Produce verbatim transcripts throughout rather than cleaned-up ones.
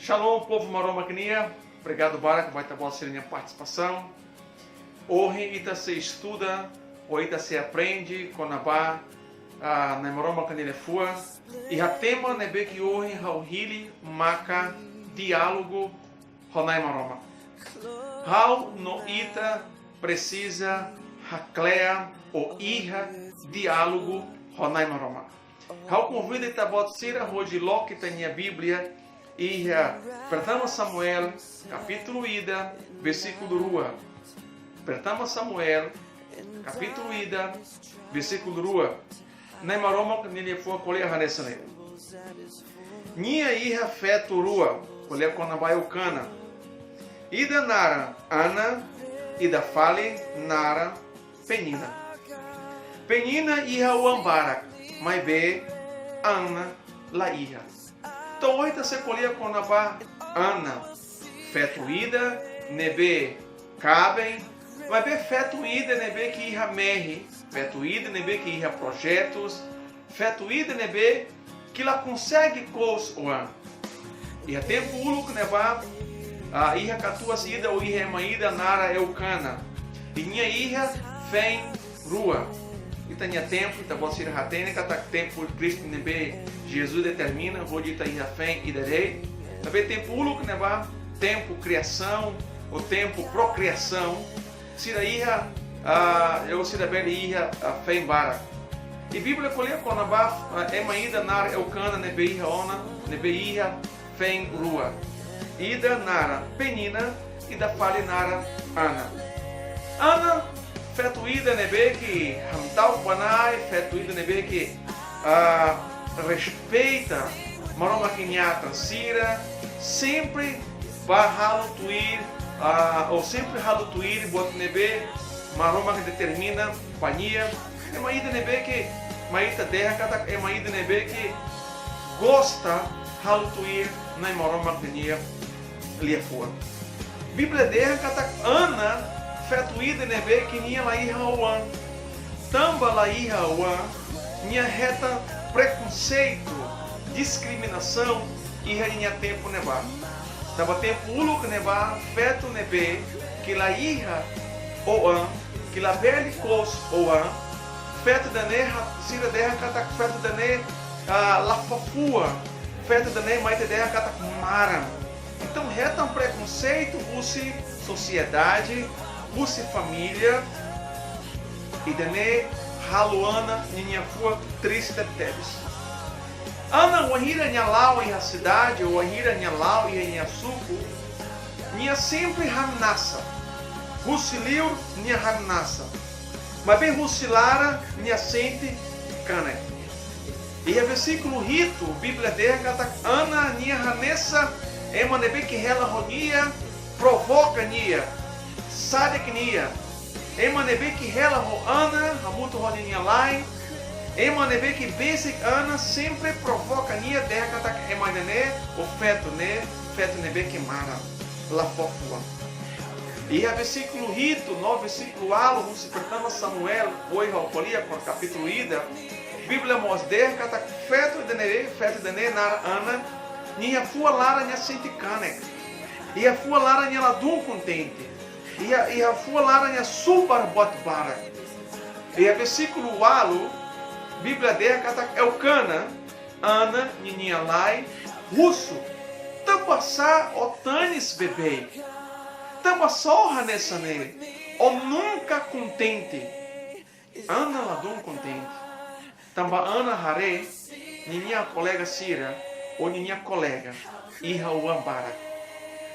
Shalom, povu Maromak nian. Obrigadu barak ba ita-boot sira-nia partisipasaun. Ohin ita sei estuda, ou ita sei aprende kona-ba, ah, Na'i Maromak nia liafuan. Iha tema ne'ebé ke ohin ha'u hili maka diálogu ho Na'i Maromak. Ha'u no ita presiza hakle'an ou iha diálogu ho Na'i Maromak. Ha'u konvida ita-boot sira hodi loke ita-nia Bíblia iha Pertama Samuel, kapítulu ida, versíkulu rua. Pertama Samuel, kapítulu ida, versíkulu rua. Na'i Maromak nia liafuan ko'alia hanesan ne'e: Nia iha feto rua, ko'alia kona-ba Elkana. Ida naran Ana, ida fali naran Penina. Penina iha oan barak, maibé Ana la iha. Entaun, ohin ita sei ko'alia kona-ba Ana, feto ida ne'ebé kaben, maibé feto ida ne'ebé ke iha mehi, feto ida ne'ebé ke iha projetus, feto ida ne'ebé ke la konsege kous oan. Iha tempu uluk ne'ebá, ah, iha katuas ida ou iha ema ida naran Elkana. I nia iha feen rua. Ita-nia tempu, ita-boot sira hatene katak tempu triste ne'ebé Jesus determina hodi ita iha feen ida de'it. Maibé tempu uluk ne'ebá, tempu kriasaun, ou tempu prokriasaun, sira iha, ah, ou sira bele iha, ah, feen barak. I Bíblia ko'alia kona-ba, ah, ema ida naran Elkana ne'ebé iha ona, ne'ebé iha feen rua. Ida naran Penina, ida fali naran Ana. Ana, feto ida ne'ebé ke hamta'uk ba Na'i, feto ida ne'ebé ke, ah, respeita Maromak nia atan sira, sempre ba halo tuir, ah, ou sempre halo tuir buat ne'ebé Maromak determina ba nia. Ema ida ne'ebé ke, mai ita dehan katak ema ida ne'ebé ke gosta halo tuir Na'i Maromak nia liafuan. Bíblia dehan katak Ana, feto ida ne'ebé ke nia la iha oan. Tanba la iha oan, nia hetan prekonseitu, diskriminasaun iha nia tempu ne'ebá. Tanba tempu uluk ne'ebá, feto ne'ebé ke la iha oan, ke la bele kous oan, feto ida-ne'e ha-, sira dehan katak feto ida-ne'e, ah, la fó fuan, feto ida-ne'e mai ita dehan katak maran. Entaun, hetan prekonseitu husi sosiedade, husi família, ida-ne'e halo Ana ninia fuan triste tebes. Ana, wainhira nia la'o iha sidade, wainhira nia la'o iha nia suku, nia sempre hamnasa. Husi liur nia hamnasa. Maibé husi laran nia sente kanek. Iha versíkulu hitu, Bíblia dehan katak Ana nia hanesan ema ne'ebé ke hela ho nia, provoka nia, sadik nia. Ema ne'ebé ke hela ho Ana, hamutuk ho ninia la'en. Ema ne'ebé ke besik Ana, sempre provoka nia, dehan katak ema ne'e, ou feto ne'e, feto ne'ebé ke maran, la fó fuan. Iha versíkulu hitu no versíkulu ualu husi Pertama Samuel, ohin ha'u ko'alia kona-ba kapítulu ida, Bíblia mós dehan katak feto ida-ne'e, feto ida-ne'e naran Ana, nia fuan laran nia sente kanek. Iha fuan laran nia ladún kontente. Iha, iha fuan laran nia subar buat barak. Iha versíkulu ualu, Bíblia dehan katak Elkana, Ana ninia la'en, husu: Tanbasá ó tanis beibeik? Tanbasá ó hanesan ne'e? Ó nunka kontente. Ana ladún kontente. Tanba Ana haree ninia kolega sira, ou ninia kolega, iha oan barak.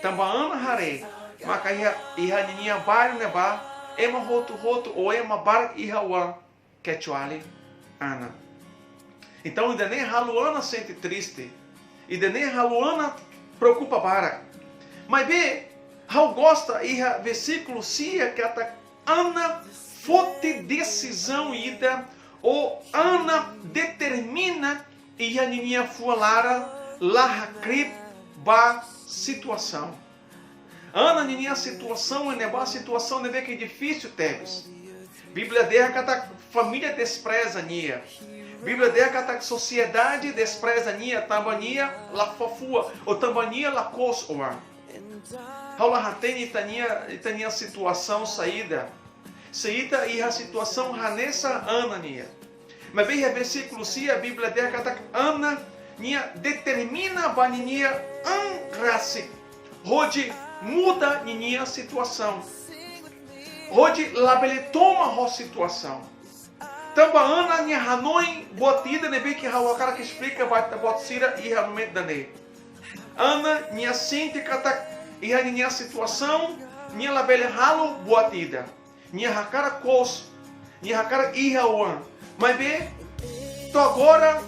Tanba Ana haree maka iha, iha ninia bairru ne'ebá, ema hotu-hotu ou ema barak iha oan, kecuali Ana. Entaun, ida-ne'e halo Ana sente triste. Ida-ne'e halo Ana preokupa barak. Maibé, ha'u gosta iha versíkulu sia katak Ana foti desizaun ida, ou Ana determina iha ninia fuan laran la hakribi ba situasaun. Ana ninia situasaun ne'ebá, situasaun ne'ebé ke difisil tebes. Bíblia dehan katak família despreza nia. Bíblia dehan katak sosiedade despreza nia tanba nia la fó fuan, ou tanba nia la kous oan. Ha'u la hatene ita-nia, ita-nia situasaun saida. Se ita iha situasaun hanesan Ana nian. Maibé iha versíkulu sia, Bíblia dehan katak Ana nia determina ba ninia an rasik hodi muda ninia situasaun. Hodi labele toman ho situasaun. Tanba Ana nia hanoin buat ida ne'ebé ke ha'u hakarak esplika ba ita-boot sira iha momentu ida-ne'e. Ana nia sente katak iha ninia situasaun, nia labele halo buat ida. Nia hakarak kous, nia hakarak iha oan. Maibé, to'o agora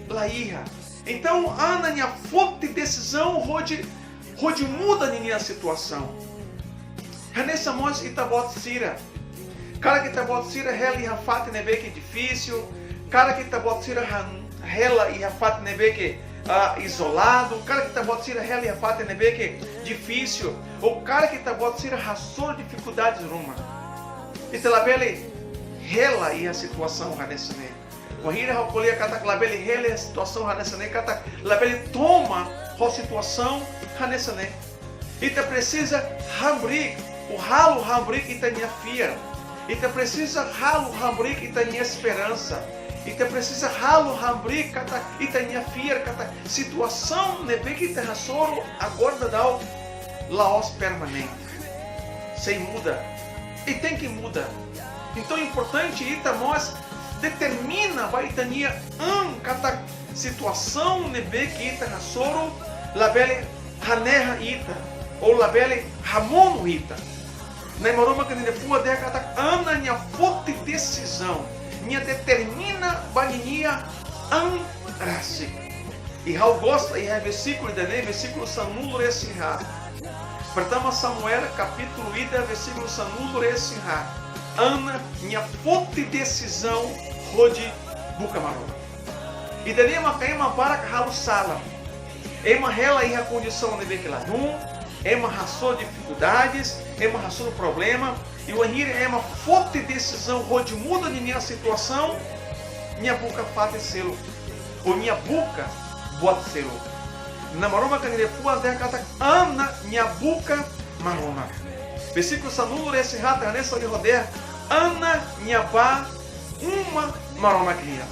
la iha. Entaun, Ana nia foti desizaun hodi, hodi muda ninia situasaun. Hanesan mós ita-boot sira. Karik ita-boot sira hela iha fatin ne'ebé ke difisil, karik ita-boot sira han-, hela iha fatin ne'ebé ke, ah, izoladu, karik ita-boot sira hela iha fatin ne'ebé ke difisil, ou karik ita-boot sira hasoru difikuldades ruma. Ita labele hela iha situasaun hanesan ne'e. Wainhira ha'u ko'alia katak labele hela iha situasaun hanesan ne'e, katak labele toman ho situasaun hanesan ne'e. Ita presiza hamriik, ou halo hamriik ita-nia fiar. Ita presiza halo hamriik ita-nia esperansa. Ita presiza halo hamriik katak ita-nia fiar katak situasaun ne'ebé ke ita hasoru agora daudaun la'ós permanente. Sei muda. I tenke muda. Entaun, importante ita mós determina ba ita-nia an katak situasaun ne'ebé ke ita hasoru labele hanehan ita, ou labele hamonu ita. Na'i Maromak nia liafuan dehan katak Ana nia foti desizaun, nia determina ba ninia an rasik. I ha'u gosta iha versíkulu ida-ne'e, versíkulu sanulu-resin-haat. Pertama Samuel, kapítulu ida, versíkulu sanulu-resin-haat. Ana nia foti desizaun hodi buka Maromak. Ida-ne'e maka ema barak halo sala. Ema hela iha kondisaun ne'ebé ke ladún, ema hasoru difikuldades, ema hasoru problema, i wainhira ema foti desizaun hodi muda ninia situasaun, nia buka fatin seluk, ou nia buka buat seluk. Na'i Maromak nia liafuan dehan katak Ana nia buka Maromak. Versíkulu sanulu-resin-haat hanesan ohin ha'u dehan, Ana nia bá uma Maromak nian.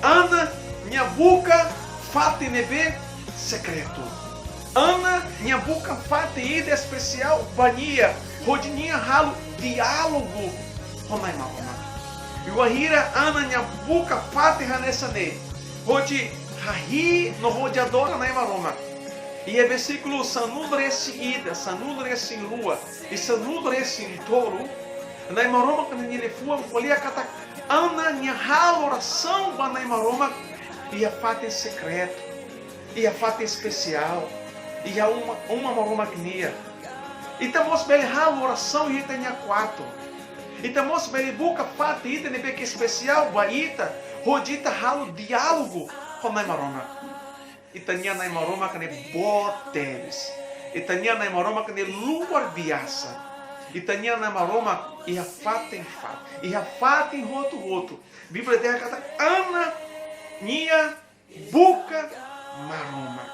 Ana nia buka fatin ne'ebé sekretu. Ana nia buka fatin ida espesiál ba nia, hodi nia halo diálogu ho Na'i Maromak. I wainhira Ana nia buka fatin hanesan ne'e, hodi hahi'i no hodi adora Na'i Maromak. Iha versíkulu sanulu-resin-ida, sanulu-resin-rua, i sanulu-resin-tolu, Na'i Maromak nia liafuan ko'alia katak Ana nia halo orasaun ba Na'i Maromak iha fatin sekretu, iha fatin espesiál, iha uma, uma Maromak nian. Ita mós bele halo orasaun iha ita-nia kuartu. Ita mós bele buka fatin ida ne'ebé ke espesiál ba ita, hodi ita halo diálogu ho Na'i Maromak. Ita-nia Na'i Maromak ne'e boot tebes. Ita-nia Na'i Maromak ne'e luar biasa. Ita-nia Na'i Maromak iha fatin-fatin, iha fatin hotu-hotu. Bíblia dehan katak Ana nia buka Maromak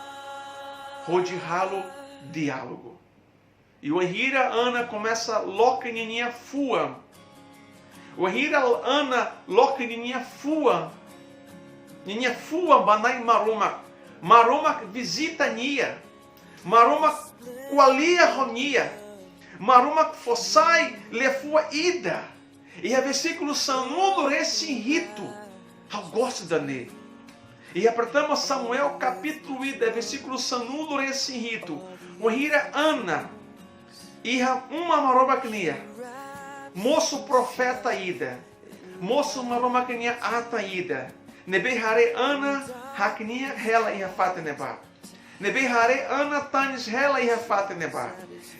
hodi halo diálogu. I wainhira Ana komesa loke ninia fuan. Wainhira Ana loke ninia fuan. Ninia fuan ba Na'i Maromak. Maromak vizita nia. Maromak ko'alia ho nia. Maromak fó sai liafuan ida. Iha versíkulu sanulu-resin-hitu. Ha'u gosta ida-ne'e. Iha pertama Samuel kapítulu ida, versíkulu sanulu-resin-hitu. Wainhira Ana iha uma Maromak nian, mosu profeta ida, mosu Maromak nia atan ida, ne'ebé haree Ana hakne'ak hela iha fatin ne'ebá. Ne'ebé haree Ana tanis hela iha fatin ne'ebá.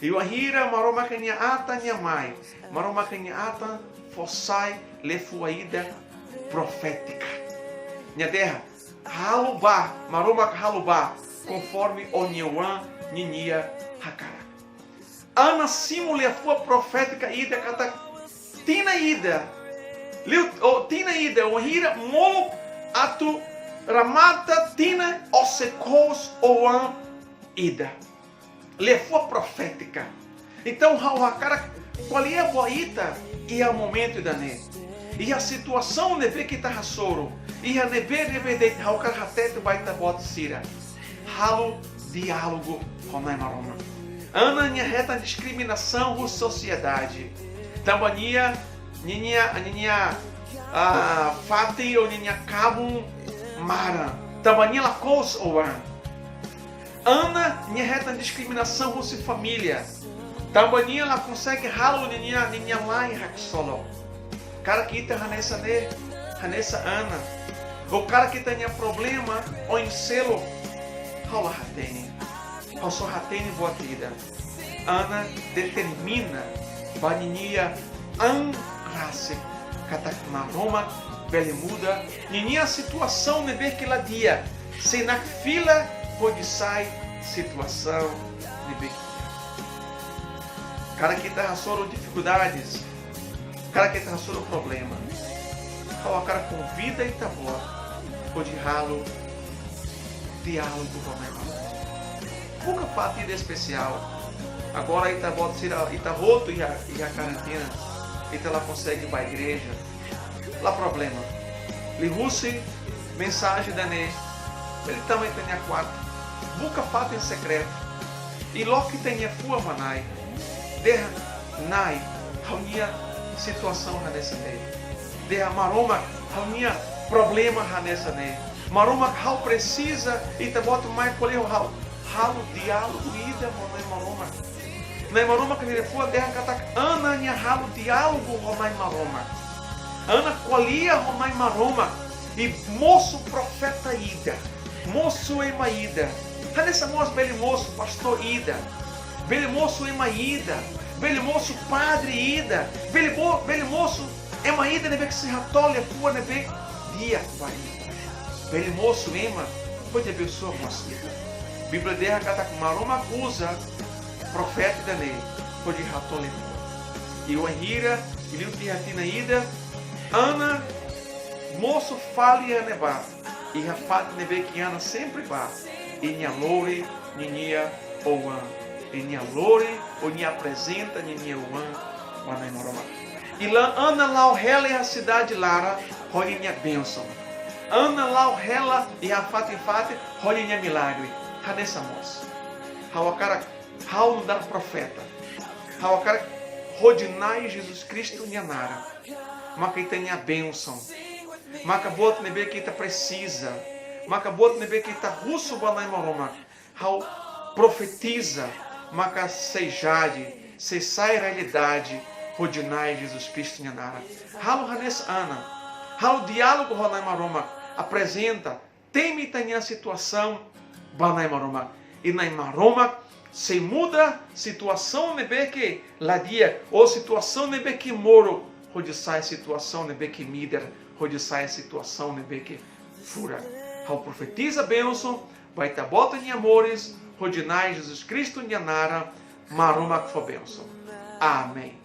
I wainhira Maromak nia atan nia mai, Maromak nia atan fó sai liafuan ida profétika. Nia dehan, halo bá, Maromak halo bá, konforme ó-nia oan ninia hakarak. Ana simu liafuan profétika ida katak tinan ida, liu, ou tinan ida, wainhira molok atu remata tinan ó sei kous oan ida. Liafuan profétika. Entaun, ha'u hakarak ko'alia ba ita iha momentu ida-ne'e. Iha situasaun ne'ebé ke ita hasoru. Iha ne'ebé, ne'ebé de'it, ha'u hakarak hatete ba ita-boot sira. Halo diálogu ho Na'i Maromak. Ana nia hetan diskriminasaun husi sosiedade. Tanba nia, ninia, ninia, ah, fatin ou ninia kabun maran. Tanba nia la kous oan. Ana nia hetan diskriminasaun husi família. Tanba nia la konsege halo ninia, ninia la'en haksolok. Karik ita hanesan ne'e, hanesan Ana. Ou karik ita-nia problema oin seluk, ha'u la hatene. Ha'u só hatene buat ida. Ana determina ba ninia an rasik katak Maromak bele muda ninia situasaun ne'ebé ke la di'ak, sei nakfila hodi sai situasaun ne'ebé ke di'ak. Karik ita hasoru difikuldades, karik ita hasoru problema, ha'u hakarak konvida ita-boot hodi halo diálogu ho Na'i Maromak. Buka fatin ida espesiál. Agora ita-boot sira, ita hotu iha, iha karantina, ita la konsege bá igreja. La problema. Liuhusi mensajen ida-ne'e, bele tama iha ita-nia kuartu. Buka fatin sekretu. I loke ita-nia fuan ba Na'i. Dehan: Na'i, ha'u-nia situasaun hanesan ne'e. Dehan: Maromak, ha'u-nia problema hanesan ne'e. Maromak, ha'u presiza Ita-Boot mai ko'alia ho ha'u. Halo diálogu ida ho Na'i Maromak. Na'i Maromak nia liafuan dehan katak Ana nia halo diálogu ho Na'i Maromak. Ana ko'alia ho Na'i Maromak. I mosu profeta ida. Mosu ema ida. Hanesan mós bele mosu pastór ida. Bele mosu ema ida. Bele mosu padre ida. Bele bo-, bele mosu ema ida ne'ebé ke sei hato'o liafuan ne'ebé di'ak ba ita. Bele mosu ema hodi abensoa mós ita. Bíblia dehan katak Maromak uza profeta ida-ne'e hodi hato'o liafuan. I wainhira, i liu tiha tinan ida, Ana mosu fali iha ne'ebá. Iha fatin ne'ebé ke Ana sempre bá, i nia lori ninia oan, i nia lori, ou nia aprezenta ninia oan ba Na'i Maromak. I la, Ana la'o hela iha sidade laran ho ninia bensaun. Ana la'o hela iha fatin-fatin ho ninia milagre. Hanesan mós. Ha'u hakarak, ha'u nu'udar profeta, ha'u hakarak hodi Na'i Jesus Kristu nia naran, maka ita-nia bensaun, maka buat ne'ebé ke ita presiza, maka buat ne'ebé ke ita husu ba Na'i Maromak, ha'u profetiza, maka sei jadi, sei sai realidade, hodi Na'i Jesus Kristu nia naran. Halo hanesan Ana. Halo diálogu ho Na'i Maromak. Aprezenta, temi ita-nia situasaun ba Na'i Maromak. I Na'i Maromak sei muda situasaun ne'ebé ke la di'ak, ou situasaun ne'ebé ke moruk, hodi sai situasaun ne'ebé ke midar, hodi sai situasaun ne'ebé ke furak. Ha'u profetiza bensaun ba ita-boot nia moris, hodi Na'i Jesus Kristu nia naran, Maromak fó bensaun. Amen.